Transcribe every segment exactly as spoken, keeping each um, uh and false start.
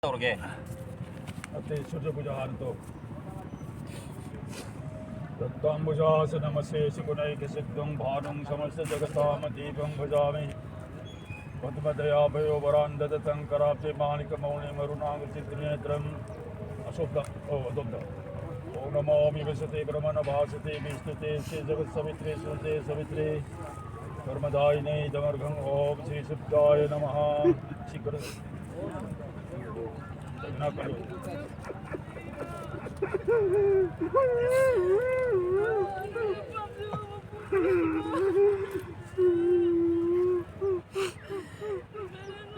ꯇꯧꯔꯒꯦ꯫ ꯑꯇꯩ ꯁꯨꯔꯖ ꯄꯨꯖꯥ ꯍꯥꯟꯅ ꯇꯧ꯫ ꯔꯛꯇꯥꯝꯕꯨꯖꯥꯁꯅꯃꯁꯦꯁ ꯒꯨꯅꯩꯀ ꯁꯤꯛꯈꯪ ꯚꯥꯅꯨꯝ ꯁꯃꯁ꯭ꯇ ꯖꯒꯇꯥꯃ ꯗꯤꯄꯝ ꯚꯖꯥꯃꯤ꯫ ꯄꯗ꯭ꯃ ꯗꯌꯥ ꯄꯌꯣ ꯚꯔꯥꯟ ꯗꯗꯇꯪ ꯀꯔꯥꯞꯆꯦ ꯃꯥꯅꯤꯀ ꯃꯧꯅꯤ ꯃꯔꯨꯅꯥꯡꯒ ꯆꯤꯠꯇ ꯅꯦꯇ꯭ꯔꯝ꯫ ꯑꯁꯣꯝꯗ꯫ ꯑꯣ, ꯑꯗꯣꯝꯗ꯫ ॐ नमो विवस्वते ब्रह्मणभास्वते विष्णुते श्री जगत सवित्रे सुरते सवित्रे कर्मदायिने तमर्घं ॐ श्री शुद्धाय नमः। शिखर। दक्षिणा करो।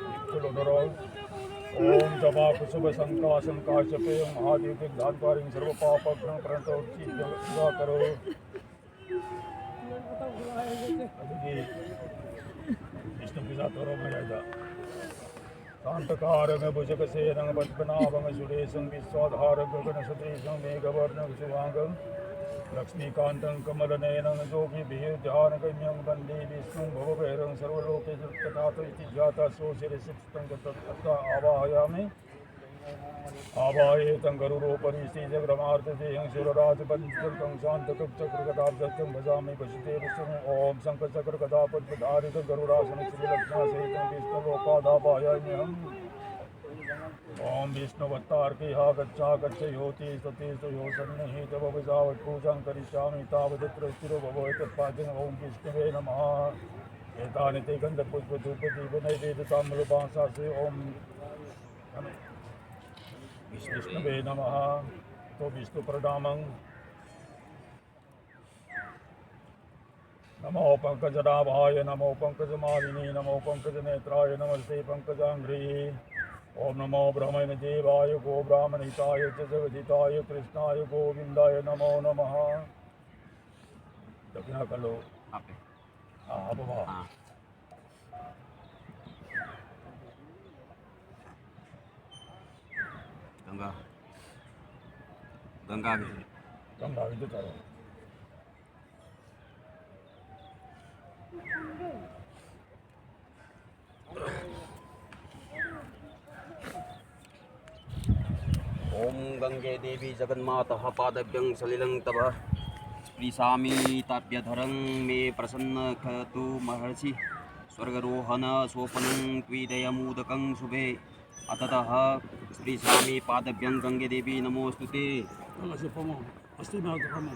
विठ्ठल उदराव। ॐ जपा कुसुम शंका शंका जपे महादेव विघ्नांकारिं सर्व पाप घ्न प्रणतो चित्त पूजा करो। ꯑꯗꯨꯗꯤ ꯕꯤꯁꯅꯨ ꯄꯨꯖꯥ ꯇꯧꯔꯣ ꯃꯌꯥꯏꯗ꯫ ꯁꯥꯟꯇ ꯀꯥꯔ ꯃꯦ ꯚꯨꯖꯒ ꯁꯦꯅꯪ ꯄꯗ꯭ꯃꯅꯥꯚꯪ ꯁꯨꯔꯦꯁꯪ ꯕꯤꯁ꯭ꯋꯥꯙꯥꯔ ꯒꯒꯅ ꯁꯗ꯭ꯔꯤꯁꯪ ꯃꯦꯘ ꯚꯔꯅ ꯁꯨꯚꯥꯪꯒꯪ ꯂꯛ꯭ꯁꯃꯤ ꯀꯥꯟꯇꯪ ꯀꯃꯂ ꯅꯌꯅꯪ ꯖꯣꯒꯤ ꯚꯤꯔ ꯙ꯭ꯌꯥꯅ ꯒꯝꯌꯪ ꯚꯟꯗꯦ ꯕꯤꯁ꯭ꯅꯨꯝ ꯚꯕ ꯚꯩꯔꯪ ꯁꯔ꯭ꯕ ꯂꯣꯀꯦ ꯁꯨ ꯇꯊꯥ ꯇꯣ ꯏꯇꯤ ꯙ꯭ꯌꯥ ꯇ ꯁꯣ ꯁꯤꯔ ꯁꯤꯠ ꯇꯪ ꯀ ꯇ ꯇ ꯇ ꯑꯥꯕꯥꯍꯌꯥꯃꯤ꯫ ꯑꯥꯕꯥꯍꯌꯦ ꯇꯪ ꯒꯔꯨ ꯔꯣ ꯄꯔꯤ ꯁ꯭ꯔꯤ ꯖꯒ ꯃꯥꯔ ꯇ ꯁꯦ ꯌꯪ ꯁꯨꯔ ꯔꯥꯖ ꯄꯟ ꯇꯪ ꯁꯥꯟꯇ ꯀ ꯆꯀ꯭ꯔ ꯒꯗꯥ ꯖ ꯇꯪ ꯚꯖꯥꯃꯤ ꯚꯁꯨꯗꯦꯚ ꯁꯨ ꯍꯣꯝ ꯁꯪ ꯀ ꯆꯀ꯭ꯔ ꯒꯗꯥ ꯄꯗ꯭ꯃ ꯙꯥꯔꯤ ꯇꯪ ꯒꯔꯨ ꯔꯥ ꯁꯅ ꯁ꯭ꯔꯤ ꯂꯛ꯭ꯁꯃ ꯁꯍꯤ ꯇꯪ ꯕꯤꯁ꯭ꯅꯨ ꯂꯣ ꯀ ꯗꯥ ꯚꯥ ꯌꯥ ꯃꯤ ꯍꯝ꯫ ॐ विष्णुवत्तार्केहागच्छागच्छ यो तिष्ठति स यो सन्निहितभवजावत्पूजां करिष्यामि तावदत्र स्थिरो भव। एतत्पाद्यं ॐ विष्णवे नमः। एतानि ते गन्धपुष्पधूपदीपनैवेद्यताम्बूलपाशास्त्रे ॐ विष्णवे नमः। तो विष्णु प्रणामं। नमो पङ्कजनाभाय नमो पङ्कजमालिने नमो पङ्कजनेत्राय नमस्ते पङ्कजाङ्घ्रिये। ॐ नमो ब्रह्मणि देवाय गो ब्राह्मणहिताय च जगद्धिताय कृष्णाय गोविन्दाय नमो नमः। दक्षिणा कर लो। आप। हाँ, आप वहाँ। हाँ। गंगा, गंगा की। गंगा की तो करो। ॐ गङ्गे देवी जगन्मातः पादभ्यं सलिलं तव स्पृशामि ताभ्यधरं मे प्रसन्नः खतु महर्षि। स्वर्गरोहणसोपनं त्विदयमुदकं शुभे। अततः स्पृशामि पादभ्यं गङ्गे देवी नमोऽस्तु ते। Wala si Pamo. Pasti na ako Pamo.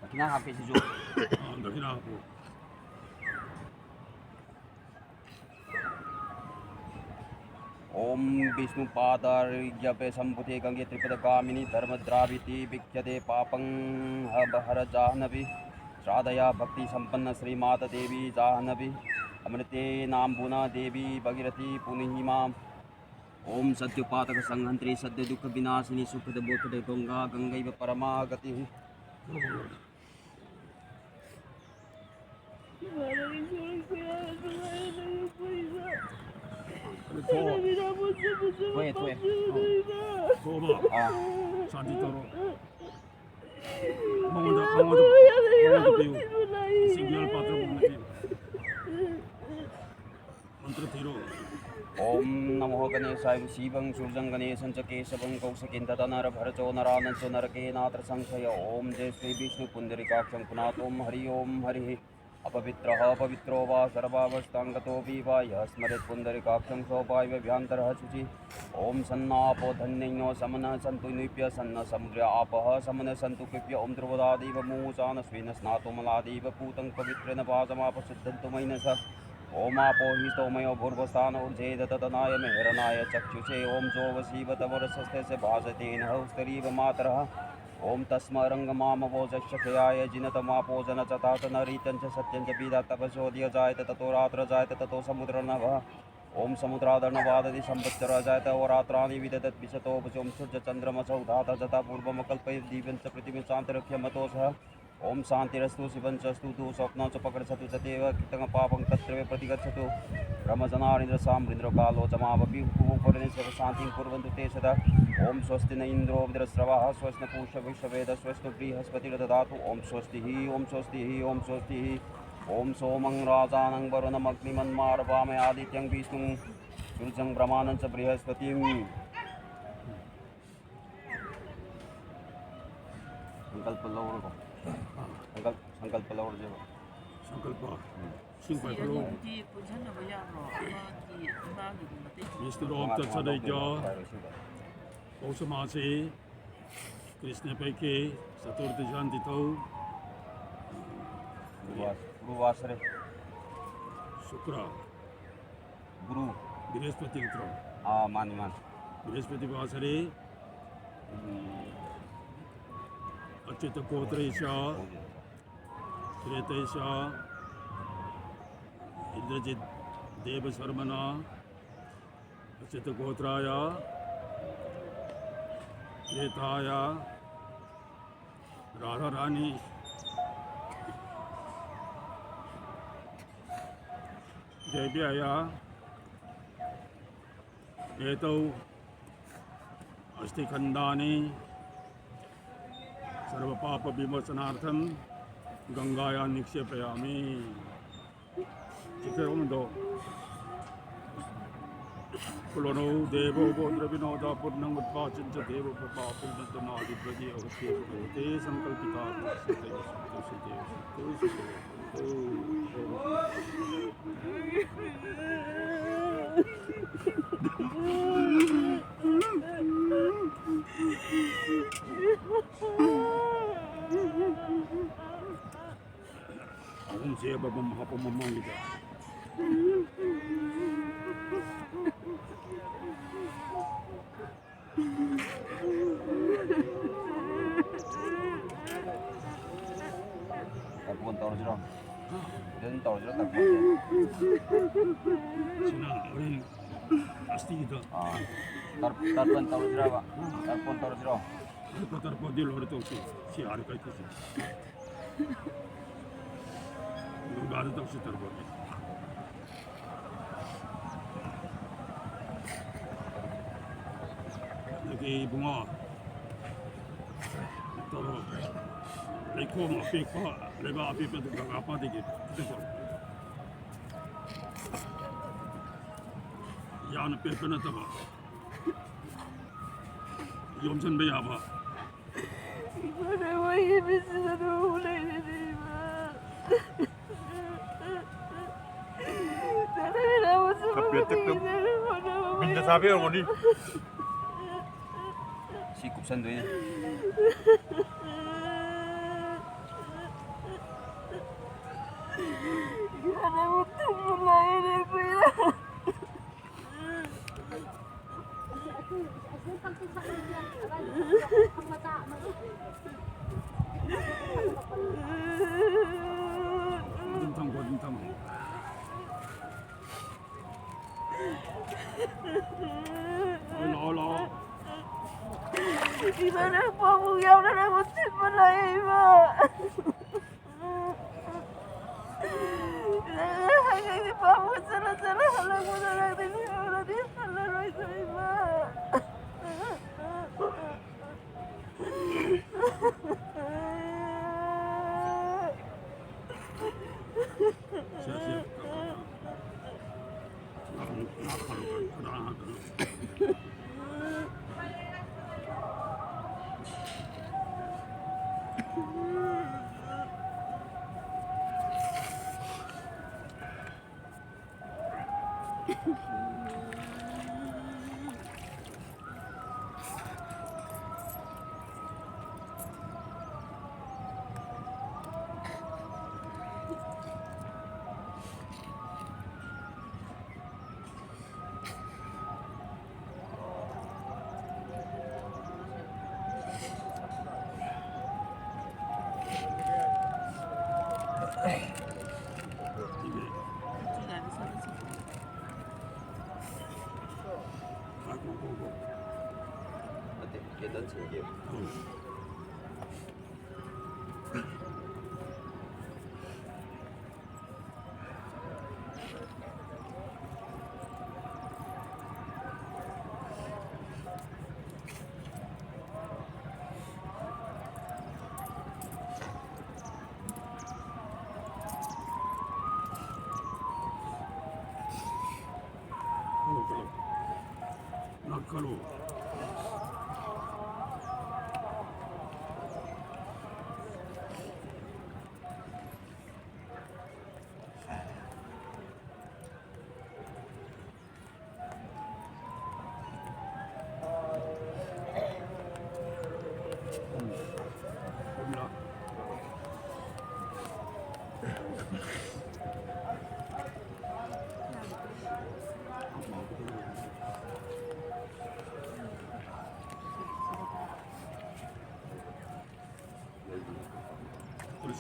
Dakina hapke si Jo. Ah, dakina hapko. ॐ विष्णुपादारज्ञपे सम्बुधे गङ्गे त्रिपदगामिनी धर्मद्राविति विख्यते पापं ह बहर जाह्नवी। श्राद्धया भक्ति सम्पन्न श्रीमाता देवी जाह्नवी। अमृते नाम्बुना देवी भगीरथी पुनीहि माम्। ॐ सद्योपातक संहन्त्री सद्य दुःख विनाशिनी सुखद मोक्षद गंगा गंगैव परमा गतिः। Tuwe, tuwe. Toma. Ah. Santi toro. Mangunda, mangunda, mangunda piu. Signal patro mangunda piu. Mantra tiro. ॐ नमो गणेशाय शिवं सूर्यं गणेशं च केशवं कौशिकीं तथा नरभरचो नरानंचो नरकेनात्र संशय। ॐ जय श्री विष्णु पुंडरीकाक्षं पुनातों हरि ओम हरिः। अपवित्रः पवित्रो वा सर्वावस्थांगतोऽपि वा यः स्मरेत् पुंडरीकाक्षं सो वायव्यान्तरः शुचि। ॐ सन्नापो धन्यैनो समनः सन्तु नृभ्यः सन्न समुद्र आपः समनः सन्तु कृभ्य। ॐ ध्रुवदादेव मूषानश्विन स्नातोमलादेव पूतं पवित्रेण वाचमापशुद्धन्तु मयि न स। ॐ आपो हि स्तोमयो भूर्भुवस्सान ऊर्जे ददतनाय महेरणाय चक्षुषे। ॐ जोवसीव तमरसस्तेजसे भासतेनः उस्तरीव मातरः। ॐ तस्मरङ्गमामवोजश्चक्षयाय जिनतमापो जनचतातनरीतं च सत्यं च विधातपसोऽधियजायत ततो रात्रजायत ततो समुद्रनभः। ॐ समुद्रादर्णवादधि संवत्सरजायत अहोरात्राणि विदधद्विशतोऽपि च। ॐ सूर्यचन्द्रमसौ धातजता पूर्वमकल्पयेद् दिव्यं च पृथिवीं चान्तरिक्षमतो सः। ॐ शान्तिरस्तु शिवञ्च स्तुतु स्वप्नं च पकर्षतु च देव कृतं पापं तत्रैव प्रतिगच्छतु। ब्रह्मजनारिन्द्रसाम्रिन्द्रकालो च मावपि हुः परणि सर्वशान्तिं कुर्वन्तु ते सदा। ॐ स्वस्ति न इन्द्रो वृद्धश्रवाः स्वस्ति न पूषा विश्ववेद स्वस्ति बृहस्पतिर्दधातु। ॐ स्वस्तिः ॐ स्वस्तिः ॐ स्वस्तिः। ॐ सोमं राजानं वरुणमग्निमन्मारवामे आदित्यं विष्णुं सूर्यं ब्रह्माणं च बृहस्पतिम्। संकल्प ꯂꯧꯔꯒ संकल्प संकल्प ꯂꯧꯔꯁꯦꯕ꯫ संकल्प꯫ ꯎꯝ꯫ ꯏꯁꯤꯡ ꯁꯤ ꯄꯥꯏꯈꯠꯂꯣ꯫ ꯑꯅꯤꯗꯤ ꯄꯨꯟꯁꯤꯟꯅꯕ ꯌꯥꯕ꯭ꯔꯣ? ꯏꯃꯥꯒꯤ, ꯏꯃꯥꯒꯤ ꯃꯇꯩ꯫ ꯃꯤꯁꯇꯔ ꯑꯣꯝ ꯇꯣꯉꯥꯟ ꯇꯣꯉꯥꯟ ꯇꯠꯁꯗꯩꯖ꯫ ꯂꯧꯗꯣꯏꯅꯦ꯫ ꯄꯥꯏꯔꯣ ꯏꯁꯤꯡꯗꯣ꯫ ꯄꯧꯁ ꯃꯥꯁꯤ ꯀ꯭ꯔꯤꯁꯅ ꯄꯩꯀꯦ ꯆꯇꯨꯔꯊꯤ ꯁꯥꯟꯇꯤ ꯊꯧ꯫ ꯒꯨꯔꯨ ꯋꯥꯁ-, ꯒꯨꯔꯨ ꯋꯥꯁꯔꯦ꯫ ꯁꯨꯀ꯭ꯔ꯫ ꯒꯨꯔꯨ꯫ ꯕ꯭ꯔꯤꯍꯁꯄꯇꯤ ꯅꯠꯇ꯭ꯔꯣ? ꯑꯥ, ꯃꯥꯅꯤ, ꯃꯥꯅꯤ꯫ ꯕ꯭ꯔꯤꯍꯁꯄꯇꯤ ꯋꯥꯁꯔꯦ꯫ ꯎꯝ꯫ ꯑꯆ꯭ꯌꯨꯇ ꯒꯣꯇ꯭ꯔꯦꯁ꯫ ꯍꯣꯏ꯫ ꯀ꯭ꯔꯦꯇꯩꯁ ꯏꯟꯗ꯭ꯔꯖꯤꯠ ꯗꯦꯕ ꯁꯔꯃꯅ ꯑꯆꯤꯇ ꯒꯣꯇ꯭ꯔꯥꯌ ꯀ꯭ꯔꯦꯇꯥꯌ ꯔꯥꯙꯥ ꯔꯥꯅꯤ ꯗꯦꯕ꯭ꯌꯥꯌ ꯀ꯭ꯔꯦꯇꯧ ꯑꯁ꯭ꯇꯤꯈꯟꯗꯥꯅꯤ ꯁꯔꯕꯄꯥꯄꯕꯤꯃꯣꯆనాर्थꯝ ꯒꯪꯒꯥꯌꯥ ꯅꯤꯛꯁꯦꯄꯌꯥꯃꯤ꯫ ꯆꯤꯛꯈꯩꯔꯣꯝꯗꯣ ꯀꯨꯂꯣꯅꯧ ꯗꯦꯕꯣ ꯕꯣꯗ꯭ꯔꯕꯤꯅꯣꯗ ꯄꯨꯠꯅꯪ ꯎꯠꯄꯥꯆꯤꯟꯆ ꯗꯦꯕꯣ ꯄꯄꯥ ꯄꯨꯠꯅꯇꯃꯥꯗꯤꯄ꯭ꯔꯗꯤ ꯑꯒꯁ꯭ꯌꯦ ꯚꯒꯋꯇꯦ ꯁꯪꯀꯜꯄꯤꯇꯥ ꯁꯤꯇꯦ ꯁꯤꯇꯦ ꯁꯤꯇꯦ ꯁꯤꯇꯦ ꯁꯤꯇꯦ꯫ ꯑꯍꯨꯝꯁꯦ ꯑꯃꯃꯝ ꯍꯥꯞꯄ ꯃꯃꯥꯡꯒꯤꯗ꯫ ꯇꯔꯄꯣꯟ ꯇꯧꯔꯁꯤꯔꯣ? ꯑꯗꯨꯝ ꯇꯧꯔꯁꯤꯔꯣ ꯇꯔꯄꯣꯟꯁꯦ? ꯁꯤꯅ ꯍꯣꯔꯦꯟ ꯑꯁꯇꯤꯒꯤꯗꯣ꯫ ꯑꯥ꯫ ꯇꯔ-, ꯇꯔꯄꯣꯟ ꯇꯧꯔꯁꯤꯔꯕ? ꯇꯔꯄꯣꯟ ꯇꯧꯔꯁꯤꯔꯣ? ꯇꯔꯄꯣꯟ, ꯇꯔꯄꯣꯟꯗꯤ ꯂꯣꯏꯔ ꯇꯧꯁꯤ꯫ ꯁꯤ ꯍꯥꯟꯅ ꯀꯛꯈꯤꯁꯤ꯫ ꯅꯨꯡꯗꯥꯡꯗ ꯇꯧꯁꯤ ꯇꯧꯔꯕꯅꯤ꯫ ꯑꯗꯒꯤ ꯏꯕꯨꯡꯉꯣ, ꯇꯧꯔꯣ꯫ ꯂꯩꯈꯣꯝ ꯑꯄꯦꯛꯄ, ꯂꯩꯕꯥꯛ ꯑꯄꯦꯠꯄꯗꯨ ꯒꯪꯒꯥ ꯄꯥꯠꯇꯒꯤ ꯄꯨꯊꯣꯛꯈ꯭ꯔꯣ꯫ ꯌꯥꯝꯅ ꯄꯦꯠꯄ ꯅꯠꯇꯕ, ꯌꯣꯝꯁꯤꯟꯕ ꯌꯥꯕ꯫ ꯏꯃꯥꯅ ꯃꯣꯏꯒꯤ ꯃꯤꯠꯁꯤꯗ ꯑꯗꯨꯝ ꯂꯩꯔꯤꯅꯦ, ꯏꯃꯥ꯫ ꯈꯔ ꯄꯦꯠꯇꯛ ꯇꯧ꯫ ꯕꯤꯟꯗ ꯆꯥꯕ ꯌꯧꯔꯝꯒꯅꯤ꯫ ꯁꯤ ꯀꯨꯞꯁꯟꯗꯣꯏꯅꯦ꯫ ꯑꯗꯨꯝ ꯊꯝꯈꯣ, ꯑꯗꯨꯝ ꯊꯝꯈꯣ꯫ ꯂꯥꯛꯑꯣ, ꯂꯥꯛꯑꯣ꯫ ꯏꯃꯥ, ꯅꯪ ꯄꯥꯕꯨꯡ ꯌꯥꯎꯅ ꯅꯪꯕꯨ ꯊꯤꯟꯕ ꯂꯥꯛꯑꯦ, ꯏꯃꯥ꯫ ꯍꯌꯦꯡꯗꯤ ꯄꯥꯕꯨꯡ ꯆꯠꯂ ꯆꯠꯂ ꯍꯜꯂꯛꯄꯗ ꯅꯪꯗꯤ ꯂꯩꯍꯧꯔꯗꯤ ꯍꯜꯂꯔꯣꯏꯗꯣ, ꯏꯃꯥ꯫ ꯅꯠꯇꯦ, ꯀꯦꯟꯗꯜ ꯁꯤꯟꯒꯦ꯫ ꯀꯠꯂꯣ꯫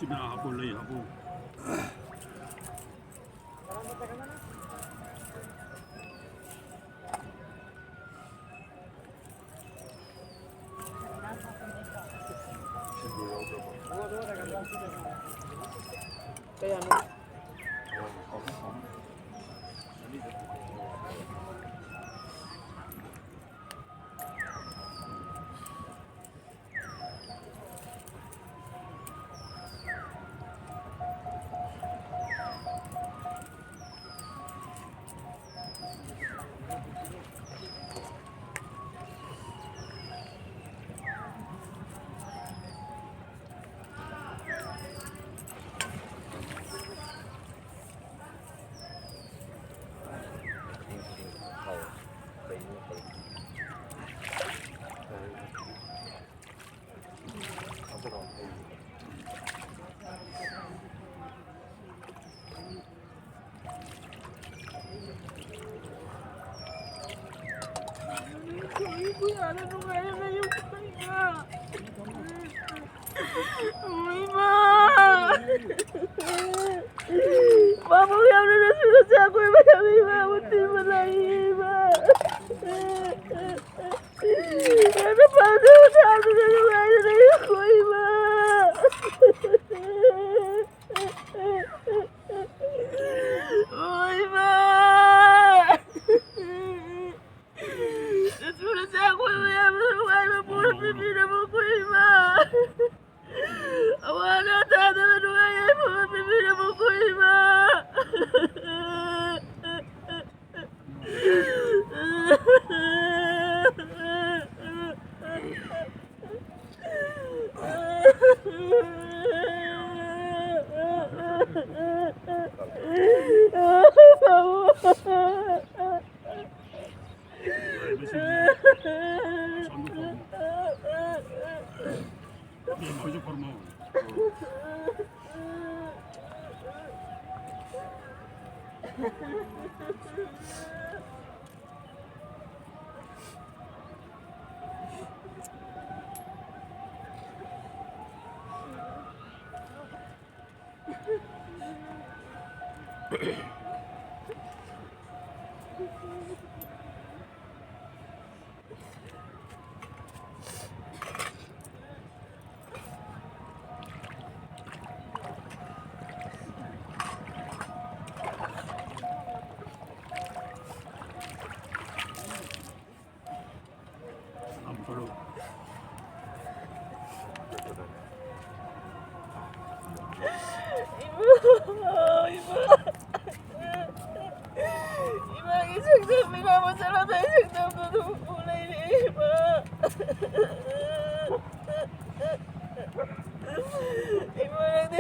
ꯁꯤꯗ ꯍꯥꯞꯄꯣ, ꯂꯩ ꯍꯥꯞꯄꯣ꯫ ꯀꯌꯥꯅꯣ? ꯏꯃꯥ! ꯃꯥꯕꯨ ꯌꯥꯝꯅ ꯅꯨꯡꯁꯤꯅ ꯆꯥꯛ ꯀꯣꯏꯕ ꯌꯥꯝ ꯏꯃꯥ ꯃꯨꯇꯤꯕ ꯂꯥꯛꯏ ꯏꯃꯥ꯫ ꯌꯥꯝꯅ ꯄꯥꯝꯖꯕ ꯊꯥꯗꯨꯅ ꯅꯨꯡꯉꯥꯏꯅ ꯂꯩꯌꯨꯀꯣ ꯏꯃꯥ꯫ ꯑꯣ ꯏꯃꯥ! ꯅꯁꯨ ꯅꯆꯥ ꯀꯣꯏꯕ ꯌꯥꯝꯅ ꯅꯨꯡꯉꯥꯏꯕ ꯄꯣꯠ ꯄꯤꯕꯤꯔꯕꯀꯣ ꯏꯃꯥ꯫ ꯑꯋꯥ ꯑꯅꯥ ꯇꯥꯗꯕ ꯅꯨꯡꯉꯥꯏ ꯌꯥꯏꯐꯕ ꯄꯤꯕꯤꯔꯕꯀꯣ ꯏꯃꯥ꯫ ꯑꯩꯈꯣꯏꯁꯨ ꯈꯨꯔꯨꯝꯃꯣ꯫ ꯏꯃꯥꯒꯤ ꯁꯛꯇꯝ, ꯏꯃꯥ ꯃꯆꯥ ꯂꯝꯗꯥꯏ ꯁꯛꯇꯝꯗꯣ ꯑꯗꯨꯝ ꯎ ꯂꯩꯔꯦ, ꯏꯃꯥ꯫ ꯏꯃꯥ, ꯅꯪꯗꯤ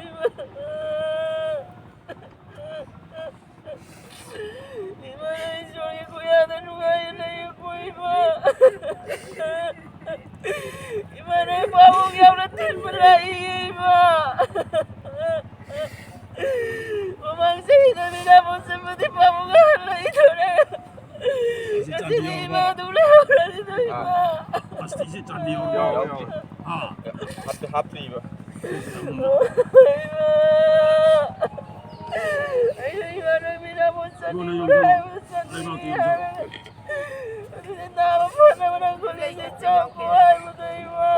ꯏꯃꯥ, ꯏꯃꯥ, ꯏꯁꯣꯔꯒꯤ ꯈꯨꯌꯥꯗ ꯅꯨꯡꯉꯥꯏꯅ ꯂꯩꯌꯨꯀꯣ, ꯏꯃꯥ꯫ ꯏꯃꯥ, ꯅꯣꯏ ꯄꯥꯕꯨꯡ ꯌꯥꯝꯅ ꯊꯤꯟꯕ ꯂꯥꯛꯏꯌꯦ, ꯏꯃꯥ꯫ ꯃꯃꯥꯡ ꯆꯍꯤꯗ ꯃꯤꯅꯥ ꯄꯣꯠꯁꯟꯕꯗꯤ ꯄꯥꯕꯨꯡ ꯍꯜꯂꯛꯏꯗꯣꯔꯦ꯫ ꯉꯁꯤꯗꯤ ꯏꯃꯥ ꯑꯗꯨꯝ ꯂꯩꯍꯧꯔꯁꯤꯗ, ꯏꯃꯥ꯫ ꯑꯁ, ꯏꯆꯦ ꯆꯥꯟꯕꯤꯌꯣ꯫ ꯌꯥꯎ, ꯌꯥꯎ꯫ ꯑꯥ꯫ ꯍꯥꯞꯇꯤ ꯍꯥꯞꯇ꯭ꯔꯤꯕ꯫ ꯏꯃꯥ꯫ ꯑꯩꯁꯨ ꯏꯃꯥ ꯅꯣꯏ ꯃꯤꯅꯥ ꯄꯣꯠꯁꯟꯕ ꯍꯥꯏꯕ ꯆꯠꯅꯤꯡꯉꯤ ꯍꯥꯏꯔꯒ꯫ ꯑꯗꯨꯗꯤ ꯅꯥꯕ ꯐꯅꯕ ꯅꯪ ꯒꯨꯂꯤꯁꯦ ꯆꯥꯎꯀꯣ ꯍꯥꯏꯕꯗꯣ, ꯏꯃꯥ꯫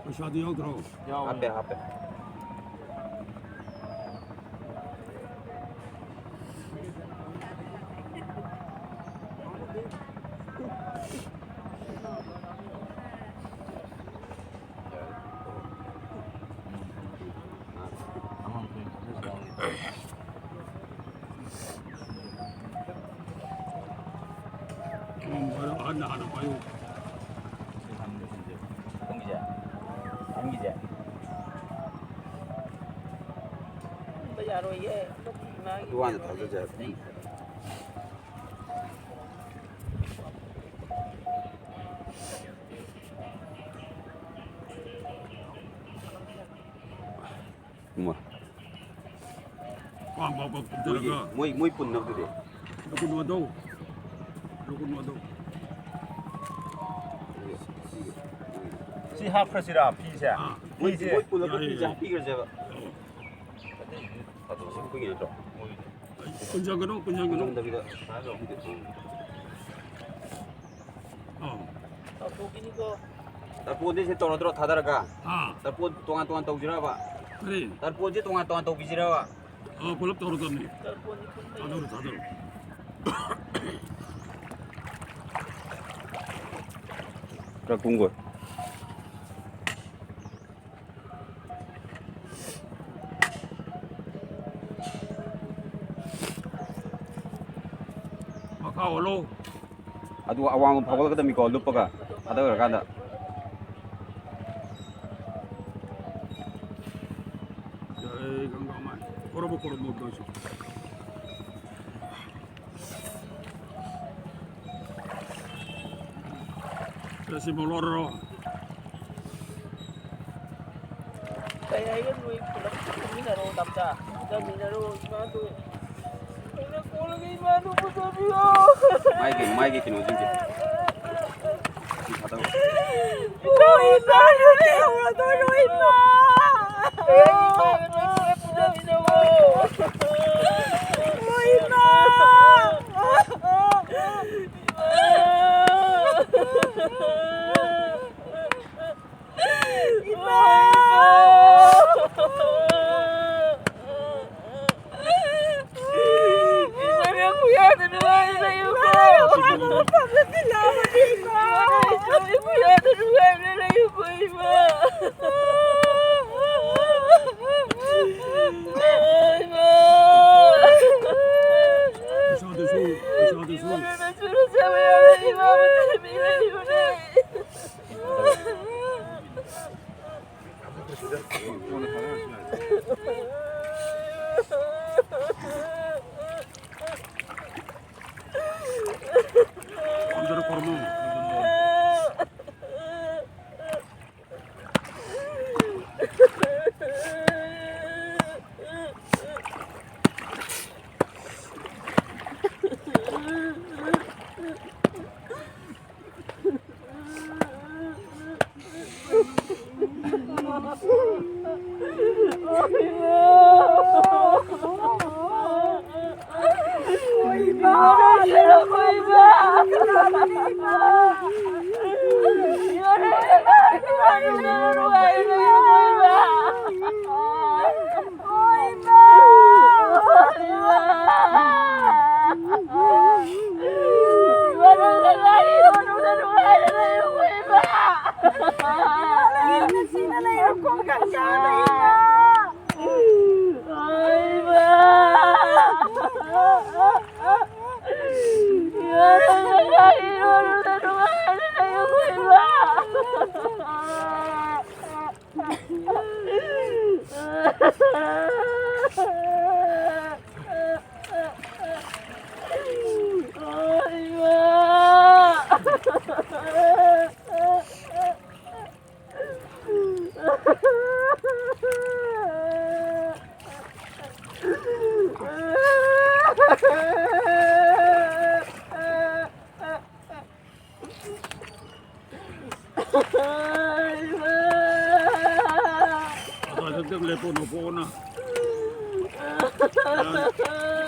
ꯄꯩꯁꯥꯗꯤ ꯌꯥꯎꯗ꯭ꯔꯣ? ꯍꯥꯞꯄꯦ, ꯍꯥꯞꯄꯦ꯫ ꯎꯝ, ꯍꯣꯏ, ꯑꯍꯟꯅ ꯍꯥꯟꯅ ꯄꯥꯏꯌꯨ꯫ ꯁꯤ ꯊꯝꯃꯦ, ꯁꯤꯁꯦ꯫ ꯄꯨꯡꯁꯦ? ꯑꯍꯟꯒꯤꯁꯦ? ꯌꯥꯔꯣꯏꯌꯦ꯫ ꯑꯗꯨ ꯍꯥꯟꯅ ꯊꯥꯖꯁꯦ ꯍꯥꯏꯕ꯫ ꯏꯃꯥ꯫ ꯄꯥꯝ ꯄꯥꯝ ꯄꯥꯝ ꯃꯣꯏꯒꯤ, ꯄꯨꯊꯔꯒ ꯃꯣꯏ, ꯃꯣꯏ ꯄꯨꯟꯅꯕꯗꯨꯗꯤ? ꯂꯧꯈꯠꯅꯣ ꯑꯗꯣ꯫ ꯂꯧꯈꯠꯅꯣ ꯑꯗꯣ꯫ ꯁꯤ ꯍꯥꯞꯈ꯭ꯔꯁꯤꯔꯥ, ꯐꯤꯁꯦ? ꯑꯥ꯫ ꯃꯣꯏ, ꯐꯤꯁꯦ ꯃꯣꯏ ꯄꯨꯜꯂꯞꯀꯤ ꯌꯥꯏꯌꯦ, ꯐꯤꯁꯦ ꯌꯥꯏꯌꯦ꯫ ꯍꯥꯞꯄꯤꯈ꯭ꯔꯁꯦꯕ꯫ ꯑꯣ꯫ ꯑꯗꯨ ꯁꯤ ꯑꯩꯈꯣꯏꯒꯤ ꯅꯠꯇ꯭ꯔꯣ? ꯃꯣꯏꯒꯤꯅꯦ꯫ ꯄꯨꯟꯁꯤꯟꯒꯅꯨ, ꯄꯨꯟꯁꯤꯟꯒꯅꯨ꯫ ꯄꯨꯟꯁꯤꯟꯗꯕꯤꯗ ꯁꯨꯃꯥꯏꯅ ꯇꯧꯔꯣ꯫ ꯑꯥ꯫ ꯇꯧꯊꯣꯛꯈꯤꯅꯤꯀꯣ꯫ ꯇꯔꯄꯣꯟꯗꯤ ꯁꯤ ꯇꯧꯔꯗ꯭ꯔꯣ ꯊꯥꯗꯔꯒ? ꯑꯥ꯫ ꯇꯔꯄꯣꯟ ꯇꯣꯉꯥꯟ ꯇꯣꯉꯥꯟ ꯇꯧꯁꯤꯔꯕ? ꯀꯔꯤ? ꯇꯔꯄꯣꯟꯁꯤ ꯇꯣꯉꯥꯟ ꯇꯣꯉꯥꯟ ꯇꯧꯕꯤꯁꯤꯔꯕ? ꯑꯥ, ꯄꯨꯂꯞ ꯇꯧꯔꯗꯕꯅꯤ꯫ ꯇꯔꯄꯣꯟꯗꯤ ꯄꯨꯟꯅ ꯊꯥꯗꯔꯣ, ꯊꯥꯗꯔꯣ꯫ ꯈꯔ ꯀꯨꯝꯈꯣ꯫ ꯃꯈꯥ ꯑꯣꯜꯂꯣ꯫ ꯑꯗꯨ ꯑꯋꯥꯡꯕ ꯐꯥꯎꯒꯠꯂꯛꯀꯗꯕꯅꯤꯀꯣ, ꯂꯨꯞꯄꯒ ꯊꯥꯗꯈ꯭ꯔꯀꯥꯟꯗ꯫ ꯖꯩ ꯒꯪꯒꯥ ꯃꯥꯏ꯫ ꯈꯣꯔꯣꯕꯣ ꯈꯣꯔꯣꯕꯣ ꯇꯧꯁꯤ꯫ ꯁꯤ ꯃꯣꯂꯣꯔꯣ꯫ ꯀꯩ ꯍꯥꯏꯒꯦ? ꯅꯣꯏ ꯄꯨꯂꯞ ꯐꯝꯃꯤꯟꯅꯔꯣ, ꯇꯞꯇ ꯐꯝꯃꯤꯟꯅꯔꯣ, ꯏꯃꯥꯗꯣ꯫ ꯑꯩꯅ ꯀꯣꯜꯂꯒ ꯏꯃꯥꯗꯣ ꯄꯨꯊꯕꯤꯌꯣ꯫ ꯃꯥꯏꯒꯤ, ꯃꯥꯏꯒꯤ ꯀꯩꯅꯣꯁꯤꯡꯁꯦ꯫ ꯁꯤ ꯊꯥꯗꯧꯔꯣ꯫ ꯏꯃꯥ, ꯏꯃꯥ, ꯏꯃꯥ, ꯏꯃꯥ꯫ ꯑꯦ, ꯏꯃꯥ, ꯏꯃꯥ, ꯏꯃꯥ, ꯄꯨꯊꯕꯤꯌꯣ꯫ ꯏꯃꯥ꯫ ꯅꯨꯡꯉꯥꯏꯅ ꯂꯩꯌꯨꯀꯣ꯫ ꯏꯃꯥ, ꯅꯪ ꯃꯐꯝꯗ ꯊꯤꯜꯂꯛꯑꯕꯅꯤ, ꯏꯃꯥ꯫ ꯏꯃꯥ, ꯏꯃꯥ, ꯅꯨꯡꯉꯥꯏꯅ ꯂꯩꯌꯨꯀꯣ, ꯏꯃꯥ꯫ ꯏꯃꯥ꯫ ꯄꯩꯁꯥꯗꯨꯁꯨ, ꯄꯩꯁꯥꯗꯨꯁꯨ꯫ ꯏꯃꯥ, ꯅꯪ ꯁꯨꯔ ꯆꯥꯕ ꯌꯥꯕ ꯏꯃꯥ ꯑꯃ ꯊꯤꯕꯤꯔꯛꯏꯕꯅꯦ꯫ ꯑꯗꯣ ꯍꯧꯖꯤꯛꯇꯤ ꯂꯦꯞꯄꯣ, ꯅꯣꯛꯄ ꯑꯣꯟꯅ꯫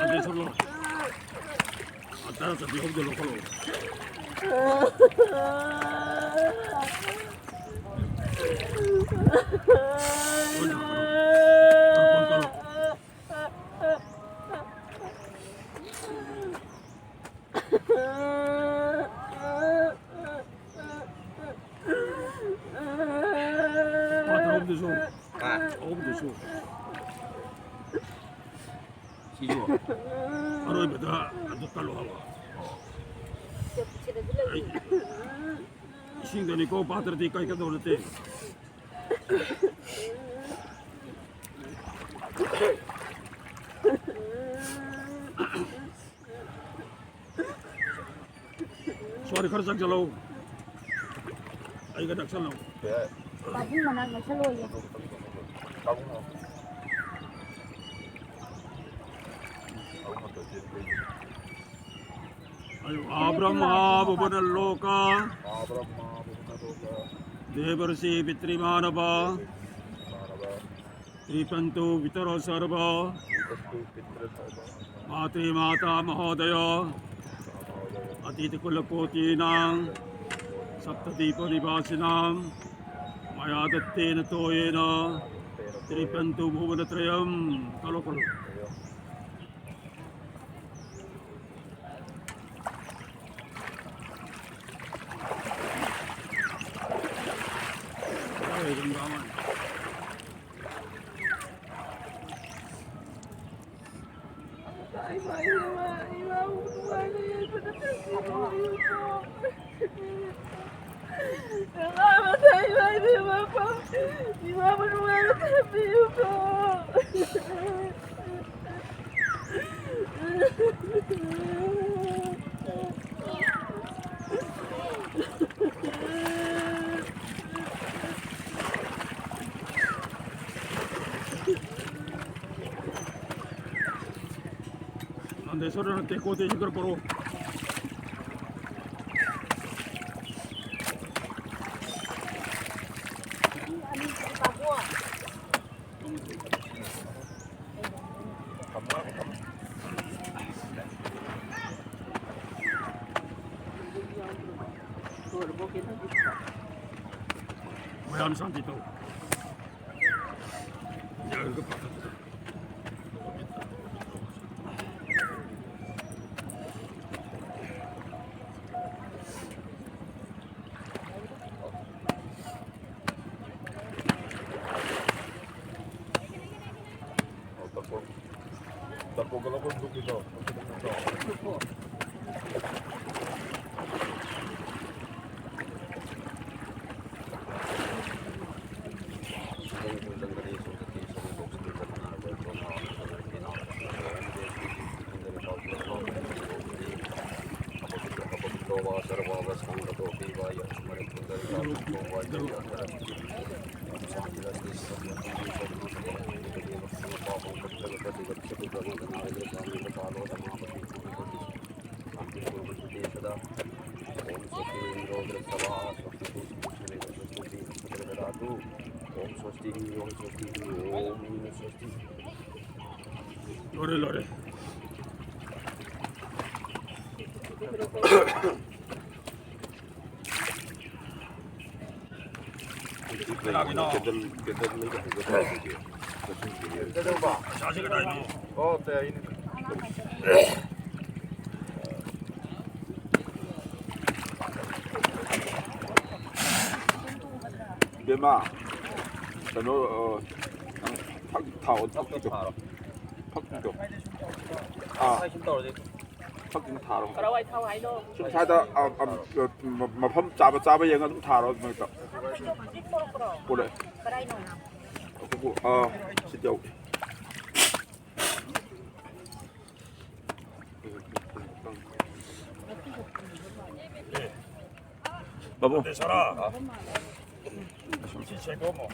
ꯑꯗꯩ ꯁꯠꯂꯣ꯫ ꯑꯇꯥ ꯆꯠꯄꯤ ꯍꯧꯖꯤꯜꯂꯣ, ꯈꯣꯠꯂꯣ꯫ ꯄꯥꯊ꯭ꯔ ꯑꯍꯨꯝꯗꯨꯁꯨ꯫ ꯍꯥ? ꯑꯍꯨꯝꯗꯨꯁꯨ꯫ ꯁꯤꯁꯨ꯫ ꯑꯔꯣꯏꯕꯗ ꯑꯗꯨ ꯀꯜꯂꯣ ꯍꯥꯏꯕ꯫ ꯑꯩ ꯏꯁꯤꯡꯗꯅꯤꯀꯣ, ꯄꯥꯊ꯭ꯔꯗꯤ ꯀꯩꯒꯗꯧ ꯅꯠꯇꯦ꯫ ꯁꯣꯔꯤ ꯈꯔ ꯆꯪꯁꯜꯂꯣ꯫ ꯑꯩꯒ ꯅꯛꯁꯜꯂꯣ꯫ ꯄꯥꯕꯨꯡ ꯃꯅꯥꯛ ꯅꯛꯁꯜꯂꯣꯌꯦ꯫ ꯑꯌꯨ ꯑꯥ ꯕ꯭ꯔꯍ꯭ꯃꯥ ꯚꯨꯕꯅ ꯂꯣꯀ꯫ ꯗꯦꯕꯔꯁꯤ ꯄꯤꯇ꯭ꯔꯤꯃꯥꯅꯚ꯫ ꯀ꯭ꯔꯤꯄꯟꯇꯨ ꯄꯤꯇꯔꯣ ꯁꯔꯚ꯫ ꯃꯥꯇ꯭ꯔꯤ ꯃꯥꯇꯥ ꯃꯍꯣꯗꯌꯣ꯫ ꯑꯇꯤꯊꯤ ꯀꯨꯂꯀꯣꯇꯤꯅꯥꯝ꯫ ꯁꯞꯇꯗ꯭ꯋꯤꯄ ꯅꯤꯕꯥꯁꯤꯅꯥꯝ꯫ ꯃꯌꯥ ꯗꯠꯇꯦꯅ ꯇꯣꯌꯦꯅ꯫ ꯀ꯭ꯔꯤꯄꯟꯇꯨ ꯚꯨꯕꯅ ꯇ꯭ꯔꯌꯝ꯫ ꯀꯠꯂꯣ, ꯀꯠꯂꯣ꯫ ꯅꯟꯗꯦꯁꯣꯔꯅ ꯇꯦꯀꯣ ꯇꯦꯁꯤ ꯈꯔ ꯄꯣꯔꯛꯑꯣ꯫ ꯃꯌꯥꯝ ꯁꯥꯟꯇꯤ ꯇꯧ꯫ ꯌꯥꯔꯒ ꯄꯥꯊꯣꯛꯄꯗꯣ꯫ ꯂꯣꯏꯔꯦ, ꯂꯣꯏꯔꯦ꯫ ꯀꯅꯥꯒꯤꯅꯣ? ꯄꯩꯁꯥꯁꯦ ꯀꯗꯥꯏꯅꯣ? ꯏꯕꯦꯝꯃ, ꯀꯩꯅꯣ, ꯑ, ꯅꯪ ꯐꯛ ꯊꯥꯎ, ꯐꯛꯇꯣ꯫ ꯐꯛꯇꯣ꯫ ꯑꯥ꯫ ꯐꯛꯇꯨꯝ ꯊꯥꯔꯣ꯫ ꯀꯔꯥꯏꯋꯥꯏ ꯊꯥꯎ ꯍꯥꯏꯅꯣ? ꯁꯨꯝ ꯁ꯭ꯋꯥꯏꯗ, ꯑ, ꯑ, ꯃ-, ꯃꯐꯝ ꯆꯥꯕ ꯆꯥꯕ ꯌꯦꯡꯉ ꯑꯗꯨꯝ ꯊꯥꯔꯣ, ꯑꯗꯨꯃꯥꯏꯅ ꯇꯧ꯫ ꯄꯨꯔꯛꯑꯦ꯫ ꯀꯗꯥꯏꯅꯣ? ꯑ, ꯁꯤꯗ ꯌꯥꯎꯒꯦ꯫ ꯕꯥꯕꯨ꯫ ꯁꯤ ꯁꯦꯡꯗꯣꯛꯑꯝꯃꯣ꯫